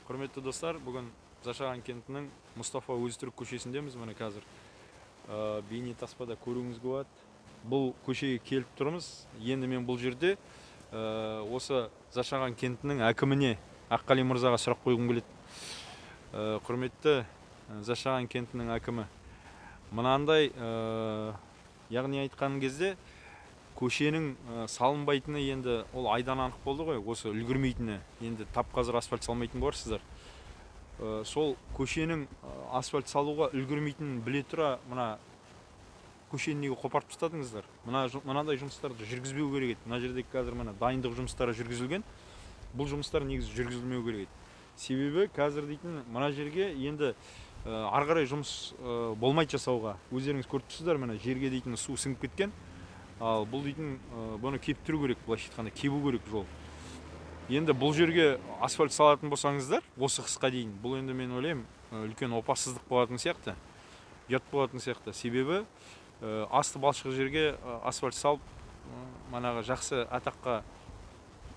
Құрметті достар, бүгін Зашаған кентінің Мұстафа Өзтүрік көшесіндеміз. Міне қазір бейне таспада көруіңізге болады. Бұл көшеге келіп тұрмыз. Енді мен бұл жерде осы Зашаған кентінің әкіміне Аққали мырзаға сұрақ қойғым келеді. Құрметті Зашаған кентінің әкімі, мынандай, яғни айтқан кезде көшенің салынбайтыны енді ол айдан анық болды ғой, осы үлгермейтіні. Енді тап қазір асфальт салмайтын боларсыздар. Сол көшенің асфальт салуға үлгермейтінін біле тұра мына көшені неге қопарып тастадыңыздар? Мынандай жұмыстарды жүргізбеу керек еді. Мына жерде қазір мына дайындық жұмыстары жүргізілген. Бұл жұмыстар негізі жүргізілмеу керек еді. Себебі қазір дейтін мына жерге енді ары қарай жұмыс болмайды жасауға. Өздеріңіз көріп тұрсыздар, мына жерге дейтін су сіңіп кеткен. Ал бұл дейтін бұны кептіру керек, былайша айтқанда кебу керек жол. Енді бұл жерге асфальт салатын болсаңыздар, осы қысқа дейін, бұл енді мен ойлаймын, үлкен опасыздық болатын сияқты, ұят болатын сияқты. Себебі асты балшық жерге асфальт салып, манағы жақсы атаққа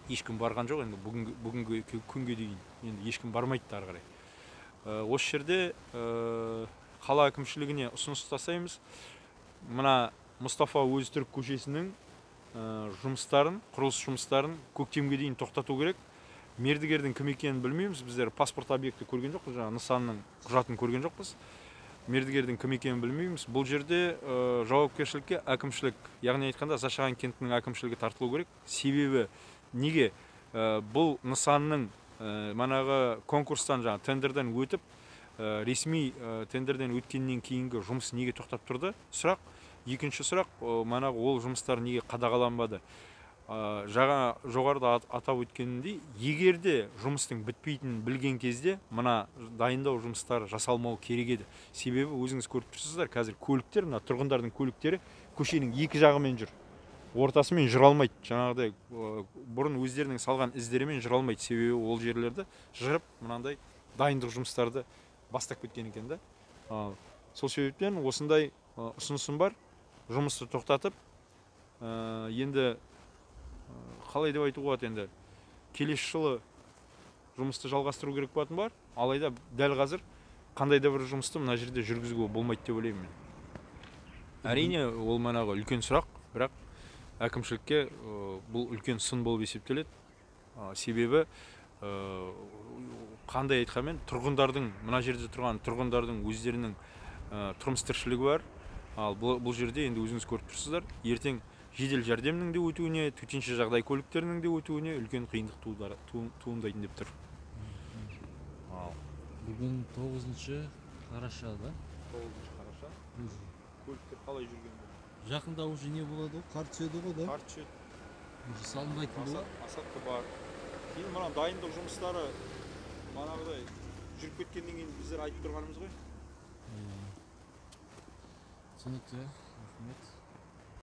ешкім барған жоқ енді бүгінгі күнге дейін. Енді ешкім бармайды да ары қарай. Осы жерде қала әкімшілігіне ұсыныс тастаймыз. Мына Мұстафа Өзтүрік көшесінің жұмыстарын, құрылыс жұмыстарын көктемге дейін тоқтату керек. Мердігердің кім екенін білмейміз. Біздер паспорт объекті көрген жоқпыз, жаңа нысанның құжатын көрген жоқпыз. Мердігердің кім екенін білмейміз. Бұл жерде жауапкершілікке әкімшілік, яғни айтқанда Зашаған кентінің әкімшілігі тартылу керек. Себебі неге? Бұл нысанның манағы конкурстан, жаңа тендерден өтіп, ресми тендерден өткеннен кейінгі жұмыс неге тоқтап тұрды? Сұрақ. Екінші сұрақ, манағы ол жұмыстар неге қадағаланбады? Жаңа жоғарыда атап өткенімдей, егер де жұмыстың бітпейтінін білген кезде мына дайындау жұмыстары жасалмау керек еді. Себебі өзіңіз көріп тұрсыздар, қазір көліктер, мына тұрғындардың көліктері көшенің екі жағымен жүр. Ортасымен жүре алмайды. Жаңағыдай бұрын өздерінің салған іздерімен жүре алмайды. Себебі ол жерлерді жырып мынандай дайындық жұмыстарды бастап кеткен екен да. Сол себептен осындай ұсынысым бар. Жұмысты тоқтатып, енді қалай деп айтуға болады, енді келесі жылы жұмысты жалғастыру керек болатын бар. Алайда дәл қазір қандай да бір жұмысты мына жерде жүргізуге болмайды деп ойлаймын мен. Әрине, ол манағы үлкен сұрақ, бірақ әкімшілікке бұл үлкен сын болып есептеледі. Себебі қандай айтқанмен тұрғындардың, мына жерде тұрған тұрғындардың өздерінің тұрмыс тіршілігі бар. Ал бұл жерде енді өзіңіз көріп тұрсыздар, ертең жедел жәрдемнің де өтуіне, төтенше жағдай көліктерінің де өтуіне үлкен қиындық туындайтын деп тұр. Бүгін 9 қараша да? 9 қараша. Көліктер қалай жүрген? Жақында уже не болады ғой? Қар түседі ғой да? Қар түседі. Уже салынбайтын болады. Асатты бар. Кейін мына дайындық жұмыстары манағыдай жүріп кеткеннен кейін біздер айтып тұрғанымыз ғой. Түсінікті, рахмет.